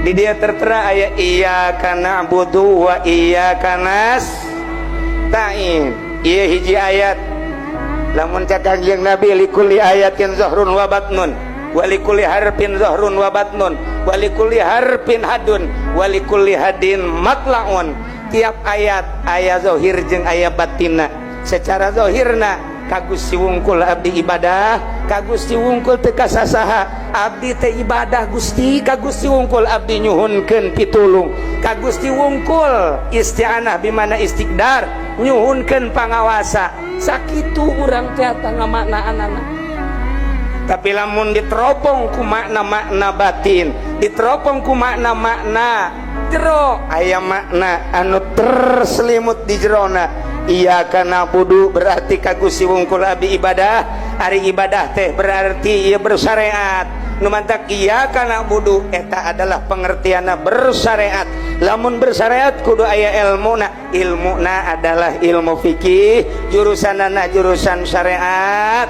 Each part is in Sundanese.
Di dia tertera aya iyyaka na'budu wa iyyaka nasta'in. Ieu hiji ayat. Lamun cak Kangjeng Nabi likulli ayatin zahrun wa batnun, wa likulli harfin zahrun wa batnun, wa likulli harfin hadun, wa likulli hadin matlaun. Tiap ayat aya zahir jeung aya batinna. Secara zahirna ka Gusti wungkul abdi ibadah, ka Gusti wungkul teu kasasaha abdi teh ibadah Gusti, ka Gusti wungkul abdi nyuhunkeun pitulung, ka Gusti wungkul isti'anah bimana istiqdar, nyuhunkeun pangawasa. Sakitu urang teh ngamaknaanana. Tapi lamun diteropong ku makna-makna batin, diteropong ku makna-makna jero, aya makna anu terselimut di jerona. Iyyaka na'budu berarti ka Gusti wungkul abdi ibadah. Ari ibadah teh berarti ieu bersyariat. Nu mantak iyyaka na'budu eta adalah pengertianna bersyariat. Lamun bersyariat kudu aya ilmuna. Ilmuna adalah ilmu fikih, jurusanana jurusan syariat.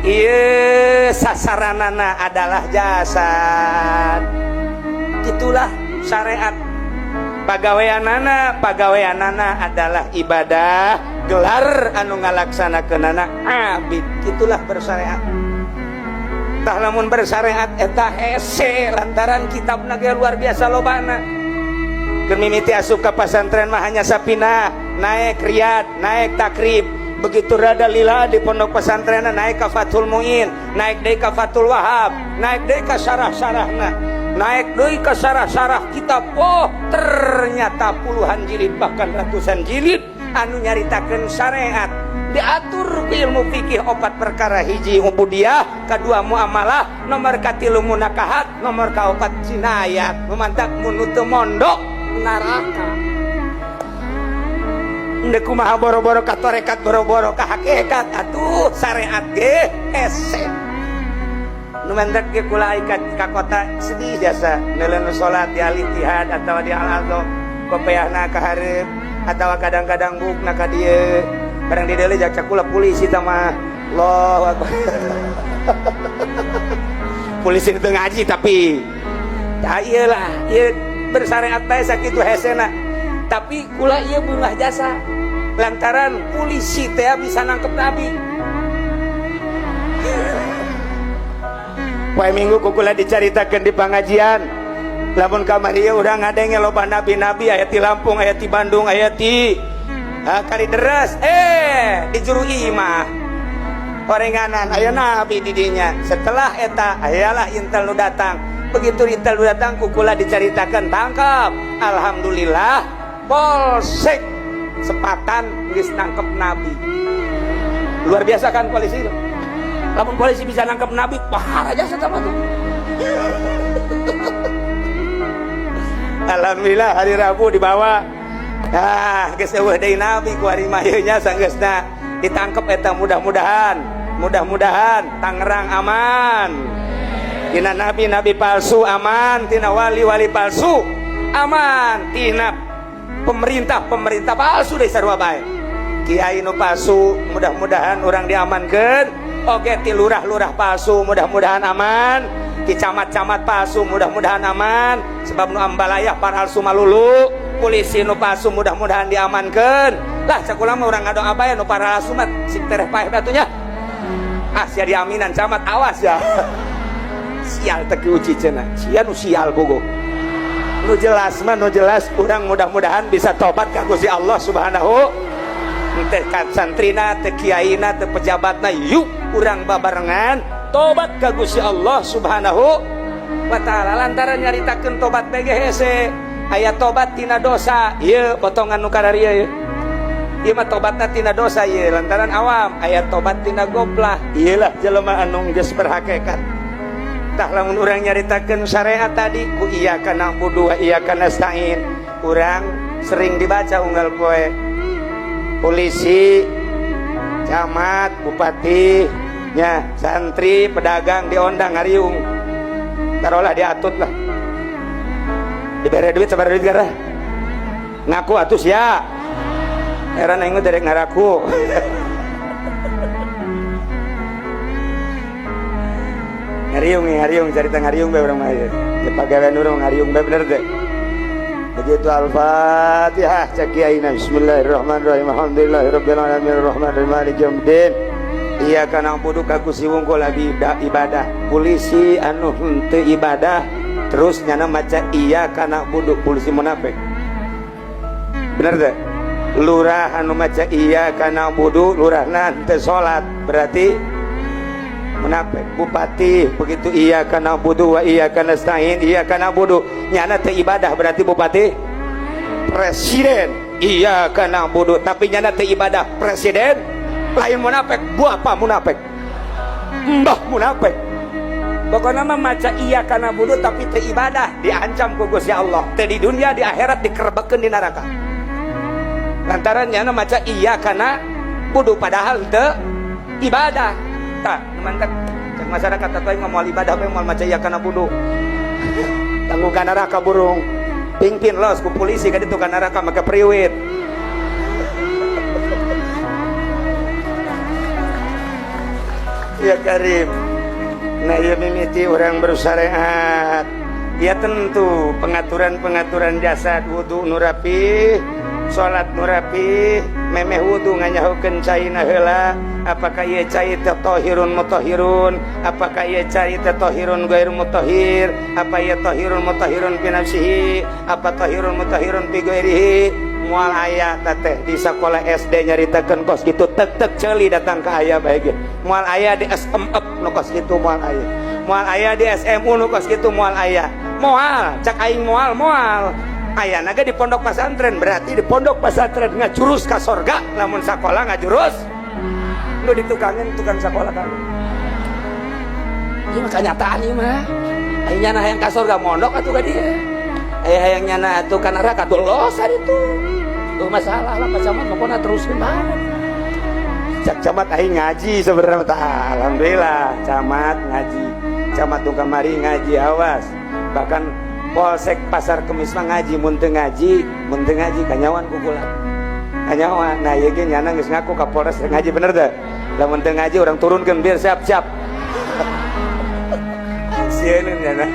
Ieu sasaranana adalah jasad. Itulah syariat. Pagaweanana, pagaweanana adalah ibadah, gelar anu ngalaksanakeunana abid. Itulah bersyariat. Tah lamun bersyariat eta hese lantaran kitabna ge luar biasa lobana. Keur mimiti asup ka pasantren mah hanya sapinah, naik riyad, naik takrib. Begitu rada lila di pondok pesantren naik ka Fathul Muin, naik deui ka Fathul Wahab, naik deui ka syarah-syarahna, naik deui ka syarah-syarah kitab. Oh, ternyata puluhan jilid bahkan ratusan jilid anu nyaritakeun syariat. Diatur ku ilmu fikih opat perkara: hiji ubudiyah, kedua muamalah, nomor katilu munakahat, nomor kaopat jinayat. Memantak mun teu mondok neraka. Ndek kumaha boro-boro ka tarekat, boro-boro ka hakikat, atuh syariat ge hese. Nu mantak ge kula ka kota sedih jasa neuleun salat di Al Ittihad atau di Al Azam, kopeahna ka hareup atawa kadang-kadang bukna ka dieu. Barang di dieu jak cakula polisi tah mah. Allahu akbar. Polisi teu ngaji tapi tah ieu lah, ieu bersyariat bae sakitu hesena. Tapi kula ieu bungah jasa lantaran polisi teh bisa nangkep nabi. Poe Minggu ku kula dicaritakeun di pengajian. Lamun kamari ieu urang ngadenge loba nabi-nabi, aya ti Lampung, aya ti Bandung, aya ti Kalideres, di juru imah orenganan aya nabi di dinya. Setelah eta ayalah intel nu datang. Begitu intel nu datang ku kula dicaritakeun tangkap. Alhamdulillah polsek Sepatan geus nangkep nabi. Luar biasa kan polisi itu. Lamun polisi bisa nangkep nabi, pahara jasa sama tuh. Alhamdulillah hari Rabu dibawa. Ah, geus eueuh deui nabi ku hari mah ieu nya sanggeusna ditangkep eta. Mudah-mudahan, mudah-mudahan Tangerang aman. Tina nabi-nabi palsu aman, tina wali-wali palsu aman, tina pemerintah-pemerintah palsu deui sarua bae. Kiai nu palsu mudah-mudahan urang diamankeun. Oke, ti lurah-lurah palsu mudah-mudahan aman, ti camat-camat palsu mudah-mudahan aman, sebab nu ambalayah palsu malulu. Polisi nu palsu mudah-mudahan diamankeun. Lah cak kula mah urang ngadoa bae nu palsu mah sing tereh paeh batunya. Ah sia diaminan camat awas ya. Sial teu uci cenah. Sia nu sial bogo. Nu jelas mah nu jelas urang mudah-mudahan bisa tobat ka Gusti Allah Subhanahu. Teh santrina, teh kiaina, teh pejabatna, yuk urang babarengan tobat ka Gusti Allah Subhanahu wa taala. Lantaran nyaritakeun tobat bege hese, aya tobat tina dosa, ieu potongan nu kararieu ieu. Ieu mah tobatna tina dosa ieu lantaran awam, aya tobat tina goplah. Ieu lah jelema anu geus berhakikat. Tah lamun urang nyaritakeun syariat tadi ku iyyaka na'budu wa iyyaka nasta'in, urang sering dibaca unggal poe. Polisi, camat, bupati, nya santri, pedagang diondang ngariung. Taruhlah diatut lah. Dibere duit, sabaraha duit gara? Ngaku atuh sia. Heran aing mah derek ngaraku. Ngariung ngariung carita ngariung bae urang mah ieu. Ya pagawean urang ngariung bae bener teh. Begitu Al-Fatihah cek kiaina, bismillahirrahmanirrahim, alhamdulillahirabbil alamin arrahmanirrahim maliki yaumiddin. Iyyaka na'budu ka Gusti wungkul abi ibadah. Polisi anu henteu ibadah terus nyana maca iyyaka na'budu, polisi munafik. Bener teh? Lurah anu maca iyyaka na'budu, lurahna henteu salat, berarti munafik. Bupati begitu iyyaka na'budu wa iyyaka nasta'in, iyyaka na'budu, nyana teu ibadah, berarti bupati. Presiden iyyaka na'budu tapi nyana teu ibadah, presiden lain munafik, bapak munafik, mbah munafik. Pokoknya mah maca iyyaka na'budu tapi teu ibadah diancam ku Gusti Allah, teu di dunia di akhirat dikerebekeun di neraka lantaran nyana maca iyyaka na'budu padahal teu ibadah. Tah mantap cek masyarakat atau yang mau ibadah apa mau maca iyyaka na'budu tanggung ka neraka burung pingpin los ku polisi ka ditu ka neraka make priwit. Ya Karim. Nah ya mimiti orang bersyariat. Ya tentu pengaturan-pengaturan jasad, wudu nu rapi, salat nu rapi, memeh wudu nganyahokeun caina heula, apakah ieu cai teh tahirun mutahhirun, apakah ieu cai teh tahirun ghairu mutahhir, apa ieu tahirun mutahhirun fi nafsihi, apa tahirun mutahhirun fi ghairihi. Moal aya teh di sekolah SD nyaritakeun kos kitu, tek-tek ceuli datang ka aya bae ge. Moal aya di SMF nu kos kitu, moal aya. Moal aya di SMU nu kos kitu, moal aya. Moal, cak aing moal moal. Ayana ge di pondok pesantren, berarti di pondok pesantren ngajurus ka sorga, lamun sakola ngajurus nu ditukangin tukang sakola kan. Ieu mah kanyataan ieu mah. Aya nyana hayang ka sorga mondok atuh ka dieu. Aya hayang nyana atuh ka neraka tuh los itu. Tuh masalah lah Pak Camat pokoknya teruskeun banget. Cak camat aing ngaji sebenarnya tah. Alhamdulillah camat ngaji. Camat tuh kamari ngaji awas. Bahkan Polsek Pasar Kemis mah ngaji mun teu ngaji, mun teu ngaji kanyawan ku kula. Kanyawan. Nah ieu ge nyana geus ngaku ka Polres ngaji bener teu? Lamun teu ngaji urang turunkeun biar siap-siap. Sieun nyana.